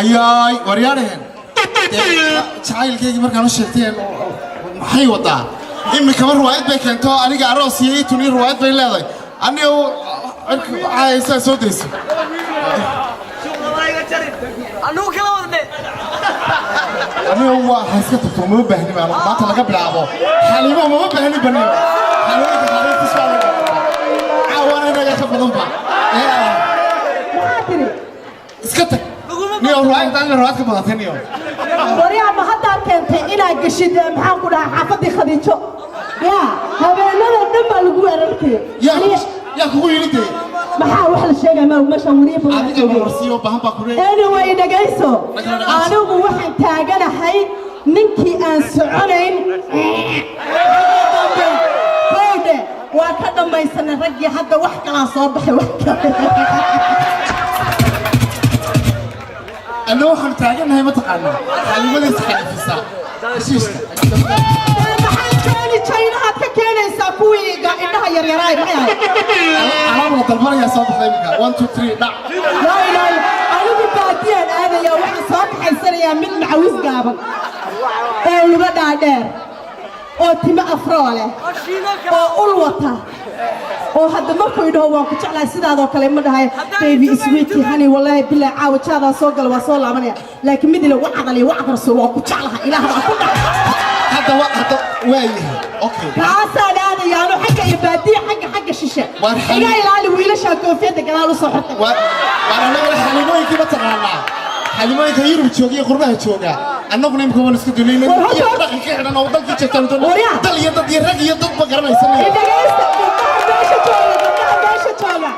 Hayaay, waryaadhaheen, jacaylkaygii markaan u sheegtay maxay wadaa? Imikaba ruwaayad bay keento, aniga aroos iyo ii tuni ruwaayad bay leedahay. Aniga waxaa haysaa soo dayso. Anugu kala wadne. Aniga waa ha iska tagto, mama baahni baan maanta laga bilaabo. Xaliimo mama baahni baniyo. Xaliimooyinka xariirtiis baa laga caawana inaga ka badan ba. Maxaa tiri? Iska tag niyo, ruwaayad aniga ruwaayad ka badatay niyo. Waryaa, ma haddaad keentay inaad geshid maxaan ku dhahaa, xaafadii Khadiijo? Yaa habeenada dhan baa lagu weerarkaya. Yaa kugu yidhi dee? Maxaa wax la sheegaya? Ma meeshaan wariye badan Adiga warwarsiyo baahan baa ku leeyahay. Anyway, dhegayso, anigu waxaan taaganahay ninkii aan soconayn dambe howdhe waa ka dhammaysanay raggii. Hadda wax kalaa soo baxay, wax kale. Anna waxaan taagannahay, mataqaanaa, xaliimadiis xalifisa heshiiska. Maxaad keeni? Jaynahaad ka keenaysaa kuwii indhaha yaryaraay, maxay ahayd? Alaab la dalbanayaa soo baxday iminka. One, two, three, dhac. Laa ilaaha anigu baadiyaan aadaya, waxaan soo kaxaysanayaa mid macawis gaaban oo luga dhaadheer oo timo afroo leh oo ul wata oo hadda markuu idhaho "Waan ku jeclahay," sidaadoo kale ma dhahay "Baby, sweetie, honey, wallaahi bilaa caawa jaadaa soo gala, waa soo laabanaya." Laakiin mid ila wacdal iyo wacd rasuul, "Waan ku jeclahay, Ilaah baa ku dhac." Hadda wa hadda waayahay, okay. Kaasaan aadayaano xagga iyo baadiya, xagga shishe. Iga ilaali wiilashaa koofiyadda gadaal u soo xirtay. Waar annagana xaliimooyinkii ma taqaanaa? Xalimooyinka Yurub jooga iyo qurbaha jooga, annaguna imika waan isku dulayna iyo dhaqanka xidhan oo dalkii joogtaan. Waryaa. Dal iyo dad iyo rag iyo dad ma garanaysan. Dhegaysta, gabdhaha meesha jooga, gabdhaha meesha jooga,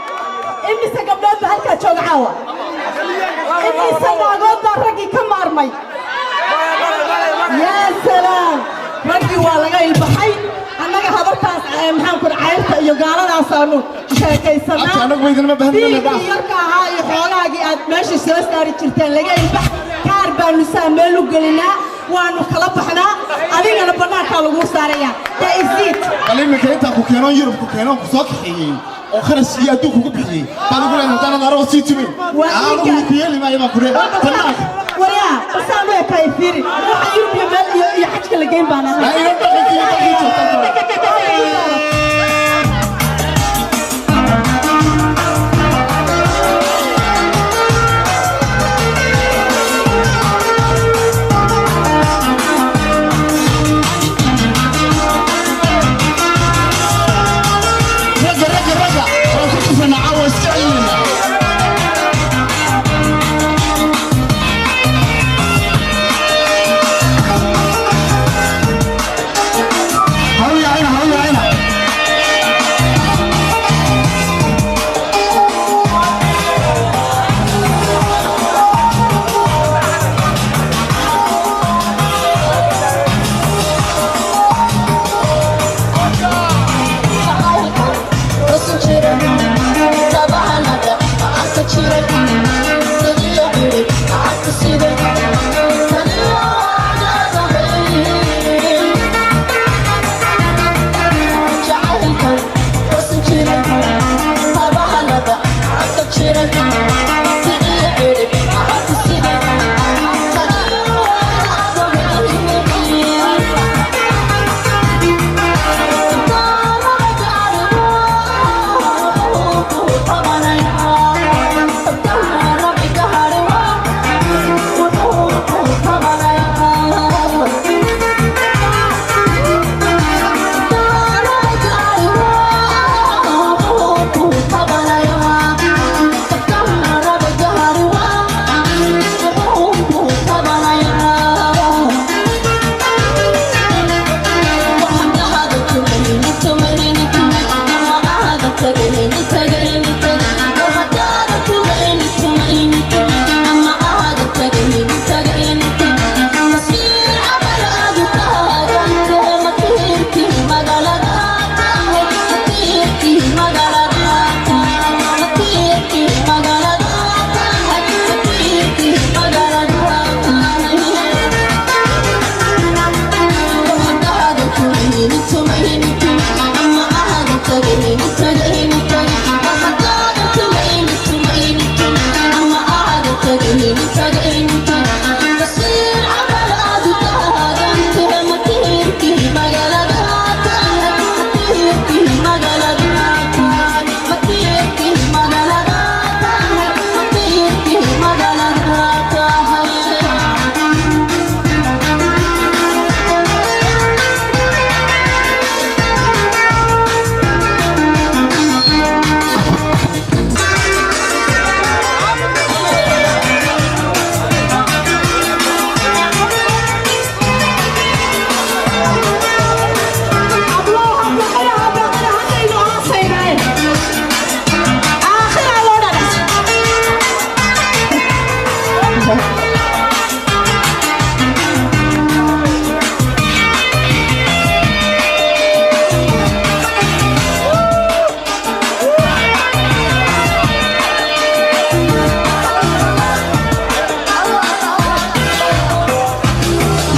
imise gabdhood ba halkaa jooga caawa? Imise naagood baa raggii ka maarmay? Yaa salaam, raggii waa laga ilbaxay. Annaga habartaas maxaan ku cayrta iyo gaaladaasaanu sheekaysanaa. Abti, annagu idinma baahnin. Biilkii yarka ahaa iyo xoolahaagii aad meesha soo saari jirteen laga ilbax. Kaar baanu saa meel u gelinaa, waanu kala baxnaa, adigana bannaankaa laguu saaraya. That is it. Bal iminka intaan ku keenoon Yurub ku keenoon ku soo kaxeeyey oo kharash iyo adduun kugu bixiyey baad ugu leedahay haddaanad aragoo sii tumin Waa anigu ku yeeli maayo baan ku leeyahay bannaanka. Waryaa, basaan u ekaay, fiiri, waxa Yurub iyo meel iyo xajka la geyn baan ahay. Aa, iyo dhaqankii iyo dalkii joogtaan. Ragga, ragga, ragga waan ku tufanaa caawa, iska celinayna. Haw yaacina, haw yaacina.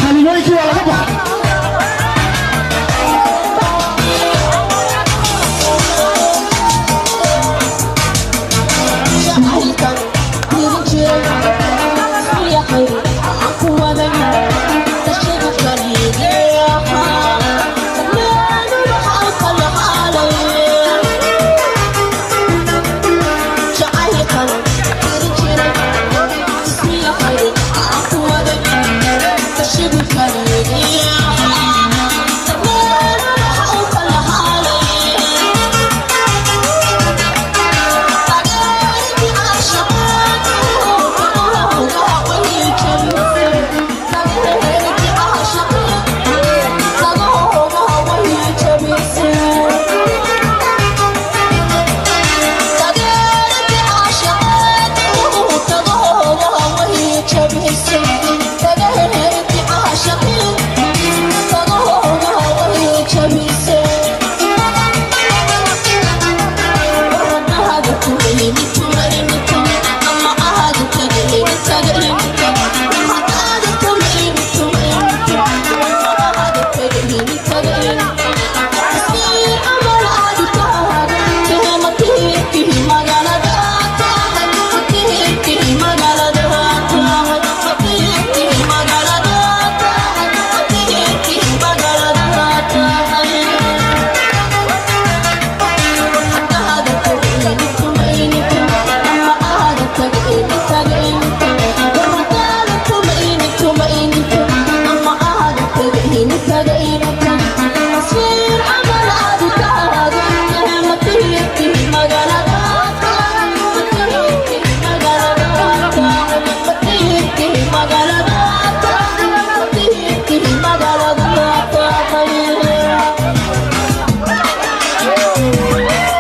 Xalimooyinkii waa laga baxay.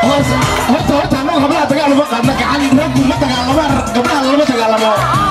Horta, annagu hablaha dagaal uma qaadna gacan. Raggu ma dagaalamaan, gabdhaha lama dagaalamo.